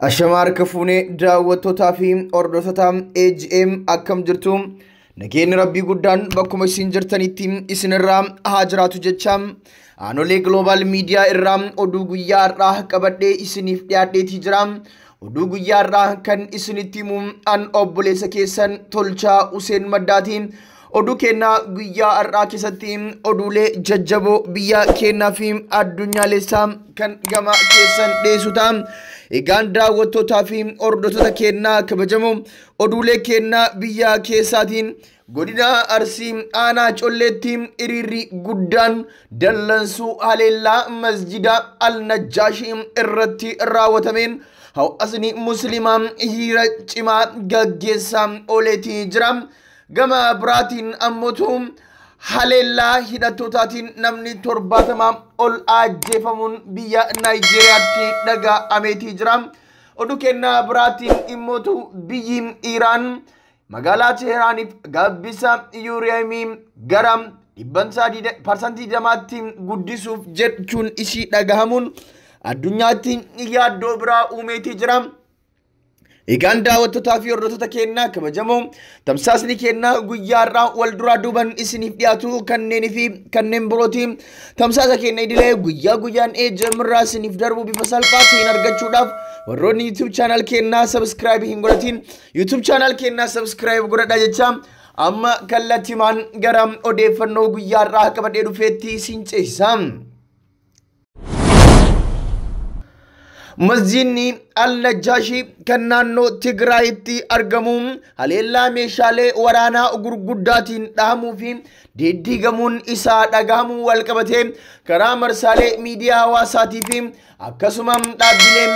Ashamaa harka fuunee daawwattootaa fi hordoftoota AGM akkam jirtu? Nageenyi Rabbii guddaan bakkuma isin jirtanitti isinirraa haa jiraatu jecha Aanolee Global Media irraa oduu guyyaa har'aa qabadhee isiniif dhiyaadheetii jira. Oduu guyyaa har'aa kan isinitti himu an obboleessa keessan Tolchaa Huseen Maddaati. Oduu kennaa guyyaa har'aa keessatti oduulee jajjaboo biyya kennaa fi addunyaalessaa kan gama keessan dhiyeessu ta'a. Egaan daawwattootaa fi hordoftoota kennaa kabajamoo oduulee kennaa biyya keessaatiin godina Arsii aanaa Colleetti hiriirri guddaan dallansuu haleellaa masjida Al-Najjaashii irratti raawwatameen hawaasni musliimaa hiriira cimaa gaggeessaa ooleetii jira. Gama biraatiin ammoo haleellaa hidhattootaatiin namni 70 ol ajjeefamuun biyya Naayijeeriyaatti dhaga'ameetii jira. Oduu kennaa biraatiin immootu biyyi Iraan magaalaa Teehraaniif gabbisa yuuriyeemii gara 20%tti guddisuuf jechuun ishii dhagahamuun addunyaatti yaaddoo biraa uumeetii jira. Egaan daawwattootaa fi hordoftoota kennaa kabajamoo tamsaasni kennaa guyyaa har'aa wal duraa duuban isiniif dhiyaatu kanneenii fi kanneen birooti. Tamsaasa keenya idilee guyyaa guyyaan AGM irraa isiniif darbu bifa salphaa ta'een argachuudhaaf warroonni YouTube channel kennaa subscribe hin godhatin YouTube channel kennaa subscribe godhadhaa jecha amma kallattiimaan gara odeeffannoo guyyaa har'aa qabadhee dhufeetti isin ceesisa. Masjidni Al-Najjaashii kan naannoo Tigraayitti argamu haleellaa meeshaalee waraanaa gurguddaatiin dhahamuu fi diddiigamuun isaa dhagahamuu wal qabatee karaa marsaalee miidiyaa hawaasaatii fi akkasuma dhaabbilee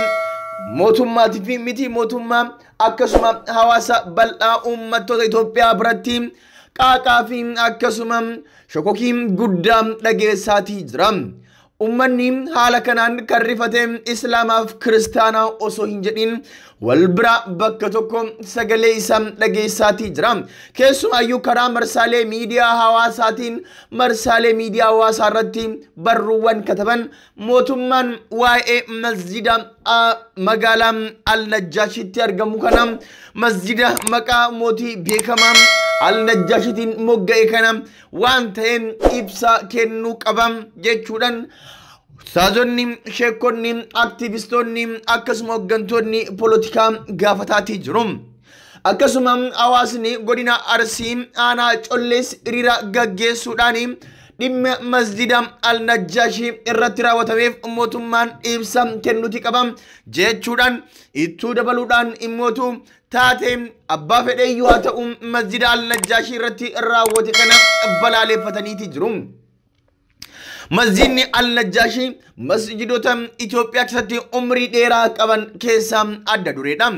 mootummaatii fi miti mootummaa akkasuma hawaasa bal'aa uummattoota Itoophiyaa biratti qaaqaa fi akkasuma shokokii guddaa dhageessaatii jira. Uummanni haala kanaan kan rifate Islaamaaf Kiristaanaa osoo hin jedhin wal bira bakka tokko sagalee isaa dhageessaatii jira. Keessumaayyuu karaa marsaalee miidiyaa hawaasaatiin marsaalee miidiyaa hawaasaa irratti barruuwwan kataban mootummaan waa'ee masjida magaalaa Al-Najjaashitti argamu kana masjida maqaa mootii beekamaa Al-Najjaashitiin mogga'e kana waan ta'een ibsa kennuu qaba jechuudhaan ustaazonni, sheekonni, aktivistoonni akkasuma hooggantoonni poolitikaa gaafataatii jiru. Akkasuma hawaasni godina Arsii aanaa Collees hiriira gaggeessuudhaan dhimma masjida Al-Najjaashii irratti raawwatameef mootummaan ibsa kennuuti qaba jechuudhaan ittuu dabaluudhaan immootu taatee abbaa fedheeyyuu haa ta'u masjida Al-Najjaashii irratti raawwate kana balaaleffataniiti jiru. Masjidni Al-Najjaashii masjidoota Itoophiyaa keessatti umrii dheeraa qaban keessaa adda dureedha.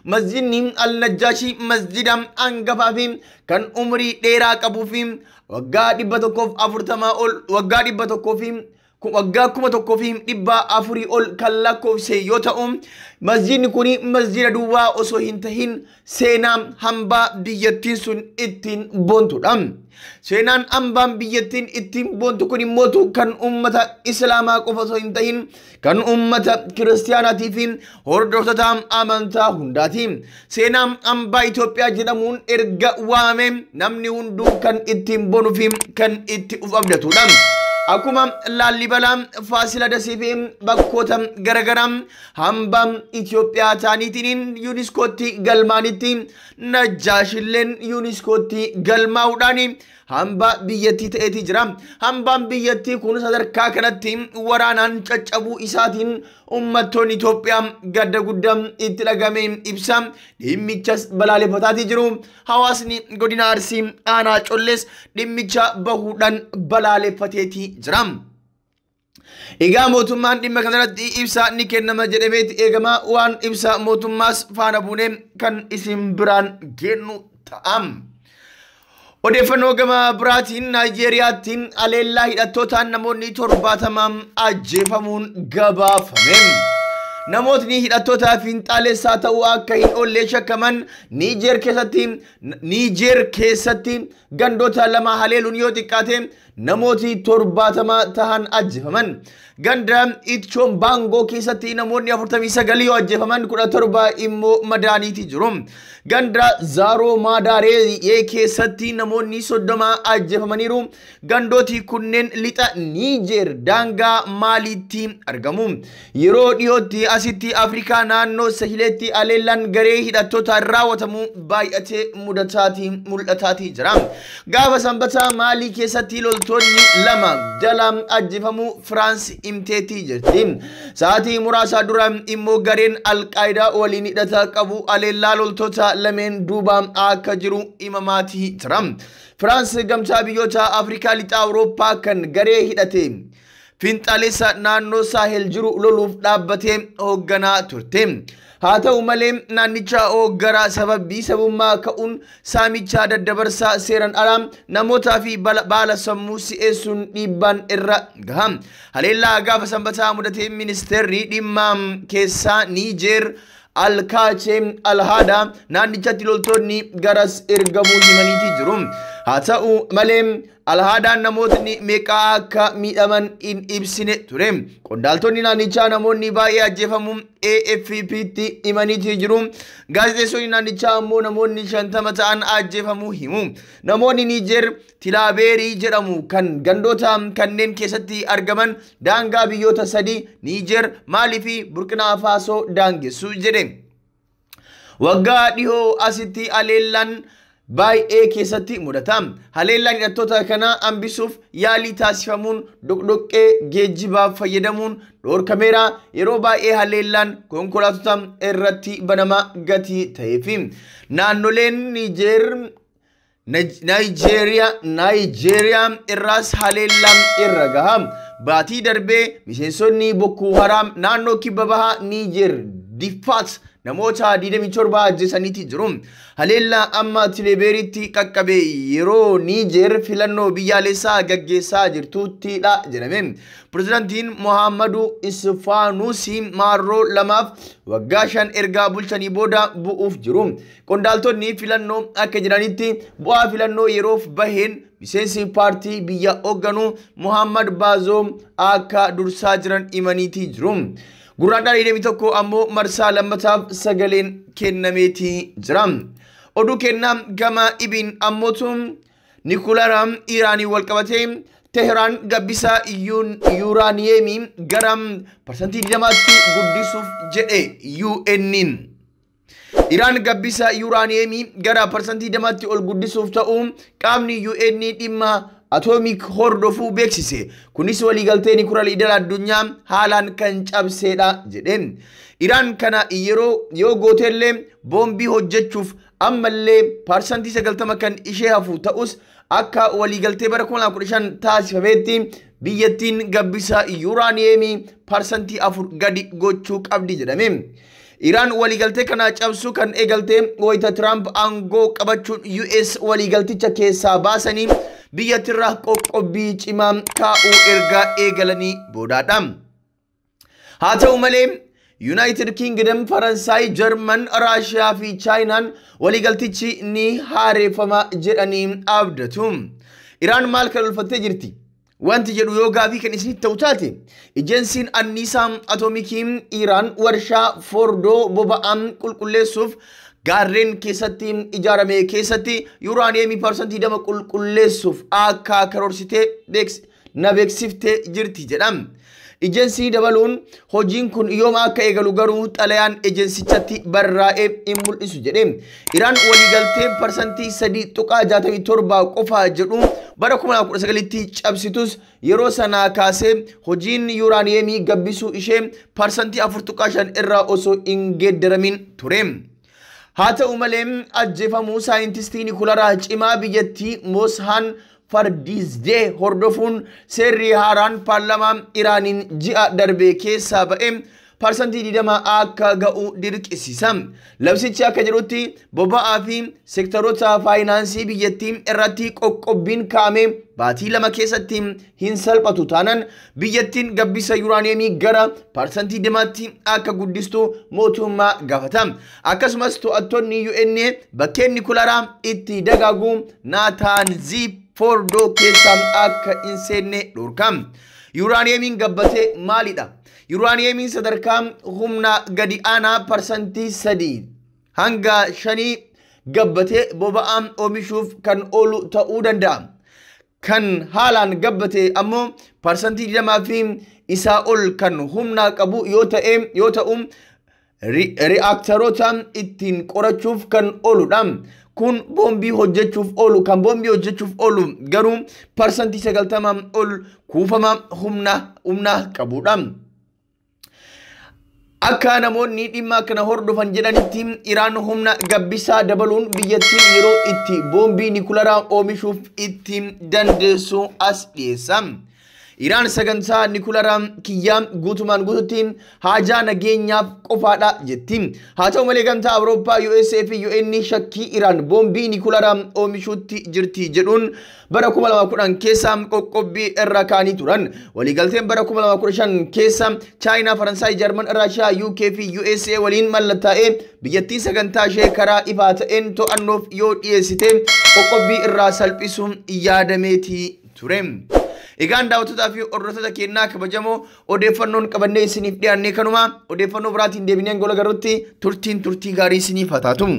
Masjidni Al-Najjaashii masjida hangafaa fi kan umrii dheeraa qabuu fi waggaa 140 ol waggaa 100 fi waggaa 1400 ol kan lakkoofse yoo ta'u masjidni kun masjida duwwaa osoo hin tahin seenaa hambaa biyyattiin sun ittiin boontudha. Seenaan hambaan biyyattiin ittiin boontu kun immootu kan uummata Islaamaa qofa osoo hin tahin kan uummata Kiristaanaatii fi hordoftoota amantaa hundaati. Seenaan hambaa Itoophiyaa jedhamuun erga waamame namni hunduu kan ittiin boonuu fi kan itti uf abdatudha. Akkuma Laallibalaa, Faasiladasii fi bakkoota garaagaraa hambaa Itoophiyaa ta'aniitiin yuuniskootti galmaanitti Najjaashilleen yuuniskootti galmaa'uudhaan hambaa biyyattii ta'eetii jira. Hambaan biyyattii kun sadarkaa kanatti waraanaan caccabuu isaatiin uummattoonni Itoophiyaa gadda guddaa itti dhagame ibsa. Dhimmichas balaaleffataatii jiru. Hawaasni godina Arsii aanaa Collees dhimmicha bahuudhaan balaaleffateetii jira. Egaa mootummaan dhimma kanarratti ibsa ni kennama jedhameeti eegama. Waan ibsa mootummaas faana buunee kan isin biraan geennu ta'a. Odeeffannoo gama biraatiin Naayijeeriyaatti haleellaa hidhattootaan namoonni 70 ajjeefamuun gabaafame. Namootni hidhattoota fiinxaalessaa ta'uu akka hin oolle shakkaman Niijeer keessatti gandoota lama haleeluun yoo xiqqaate namooti 70 tahan ajjeefaman. Ganda Itchoon Baangoo keessatti namoonni 49 yoo ajjeefaman, 17 immoo madaaniiti jiru. Ganda Zaaroo Maadaaree keessatti namoonni 30 ajjeefamaniiru. Gandooti kunneen lixa Niijeer daangaa Maaliitti argamu. Yeroo dhiyootti asitti Afrikaa naannoo Sahileetti haleellaan garee hidhattootaan raawwatamu baay'atee mudataatii mul'ataatii jira. Gaafa Sanbataa Maalii keessatti loltoonni lama jala ajjeefamuu Firaans himteetii jirti. Sa'aatii muraasa dura immoo gareen Alqaayidaa waliin hidhata qabu haleellaa loltoota lameen duuba akka jiru himamaatii jira. Firaans gamtaa biyyoota Afrikaa, lixaa Awurooppaa kan garee hidhate fiinxaalessa naannoo Saahel jiru loluuf dhaabbatee hoogganaa turte. Haa ta'u malee, naannicha hooggaraa sababii sabummaa ka'uun saamicha daddabarsaa seeran alaa namootaa fi baala sammuu si'eessuun dhiibbaan irra gaha. Haleellaa gaafa Sanbataa mudate ministeerri dhimma keessaa Niijeer Alkaachee Alhaada naannichatti loltoonni garas ergamuu himaniiti jiru. Haa ta'u malee, Alhaadaan namootni meeqaa akka miidhaman hin ibsine ture. Qondaaltonni naannichaa namoonni baay'ee ajjeefamuu AFP'tti himaniiti jiru. Gaazexeessonni naannichaa ammoo namoonni 50 ta'an ajjeefamuu himu. Namoonni Niijeer Tilaabeerii jedhamu kan gandoota kanneen keessatti argaman daangaa biyyoota sadii, Niijeer, Maalii fi Burkinaa Faasoo daangessu jedhe. Waggaa dhihoo asitti haleellaan baay'ee keessatti mudata. Haleellaan hidhattoota kanaa hambisuuf yaalii taasifamuun doqdoqqee geejjibaaf fayyadamuun dhorkameera. Yeroo baay'ee haleellaan konkolaattota irratti banama gatii ta'eefi. Naannoleen Niijeer, Naayijeeriyaa irraas haleellaan irra gaha. Baatii darbee miseensonni Bokkuu Haraam naannoo kibba bahaa Niijeer Diffaat namoota 27 ajjeesaniiti jiru. Haleellaa amma Tilebeeritti qaqqabe yeroo Niijeer filannoo biyyaalessaa gaggeessaa jirtuttidha jedhame. Pirezidaantiin Mohammadu Isfaanuusi marroo lamaaf waggaa 5 ergaa bulchanii booda bu'uuf jiru. Qondaaltonni filannoo akka jedhanitti, bu'aa filannoo yeroof baheen miseensi paartii biyya hoogganu Mohammad Baazoom akka dursaa jiran himaniiti jiru. Guraandhala 21 ammoo marsaa lammataaf sagaleen kennameetii jira. Oduu kennaa gama ibiin ammootu nikulara Iraanii wal qabatee Teheraan gabbisa yuuraaniyeemii gara 20%tti guddisuuf jedhe UN'n. Iraan gabbisa yuuraaniyeemii gara 20%tti ol guddisuuf ta'uu qaamni UN dhimma atoomik hordofuu beeksise. Kunis waliigaltee nikulara idil addunyaa haalaan kan cabseedha jedheen. Iraan kana yeroo yoo gootellee boombii hojjechuuf ammallee 90% kan ishee hafu ta'us, akka waliigaltee bara 2015 taasifametti biyyattiin gabbisa yuuraaniyeemii 4% gadi gochuu qabdi jedhame. Iraan waliigaltee kana cabsuu kan eegalte wayita Tiraamp aangoo qabachuun US waliigalticha keessaa baasanii biyyattirraa qoqqobbii cimaa kaa'uu erga eegalanii boodaadha. Haa ta'u malee, United Kingdom, Faransaay, Jarman, Raashiyaa fi Chaayinaan waliigaltichi ni haareeffama jedhanii abdatu. Iraan maal kan ulfattee jirti? Wanti jedhu yoo gaafii kan isinitti ta'u taate, ejensiin anniisaa atoomikii Iraan warshaa Fordoo boba'aan qulqulleessuuf gaarreen keessatti ijaarame keessatti yuuraaniyeemii 20% qulqulleessuuf akka karoorsitee na beeksiftee jirti jedham. Ejensii dabaluun hojiin kun yooma akka eegalu garuu xalayaan ejensichatti barraa'ee hin mul'isu jedhe. Iraan waliigaltee 3.67% qofa jedhu bara 2019tti cabsitus, yeroo sanaa kaasee hojiin yuuraaniyeemii gabbisuu ishee 4.5% irraa osoo hin geeddaramin ture. Haa ta'u malee, ajjeefamuu saayintistii nikularaa cimaa biyyattii Mooshaan Fardiizdee hordofuun seerri haaraan paarlaamaa Iraaniin ji'a darbe keessaa ba'e 20% akka ga'u dirqisiisa. Labsichi akka jedhutti boba'aa fi seektaroota faayinaansii biyyattii irratti qoqqobbiin kaa'ame baatii 2 keessatti hin salphatu taanaan biyyattiin gabbisa yuuraaniyeemii gara 20%tti akka guddistu mootummaa gaafata. Akkasumas to'attoonni UN bakkeen nikularaa itti dagaagu Naataanzii Foordoo keessaa akka hin seenne dhorka. Yuuraaniyeemiin gabbatee maalidha? Yuuraaniyeemiin sadarkaa humna gadi aanaa 3% hanga 5 gabbatee boba'aa oomishuuf kan oolu ta'uu danda'a. Kan haalaan gabbate ammoo 20% fi isaa ol kan humna qabu yoo ta'u ri'aaktaroota ittiin qorachuuf kan ooludha. Kun boombii hojjechuuf oolu kan boombii hojjechuuf oolu garuu 90% ol kuufama humna qabudha. Akka namoonni dhimma kana hordofan jedhanitti Iraan humna gabbisaa dabaluun biyyattiin yeroo itti boombii nikularaa oomishuuf itti dandeessu as dhiyeessa. Iraan sagantaa nikularaa kiyyaa guutumaan guututti haajaa nageenyaaf qofaadha jetti. Haa ta'u malee gamtaa Awurooppaa, USA fi UN shakkii Iraan boombii nikularaa oomishuutti jirti jedhuun bara 2010 keessa qoqqobbii irra kaanii turan. Waliigalteen bara 2015 keessa Chaayinaa, Faransaay, Jarman, Raashiyaa, UK fi USA waliin mallattaa'ee biyyattiin sagantaa ishee karaa ifaa ta'een to'annoof yoo dhiyeessite qoqqobbii irraa salphisuun yaadameetii ture. Egaan daawwattootaa fi hordoftoota keenyaa kabajamoo odeeffannoon qabannee isiniif dhiyaanne kanuma odeeffannoo biraatiin deebinee gola garuutti turtiin turtii gaarii isiniif haa taatu.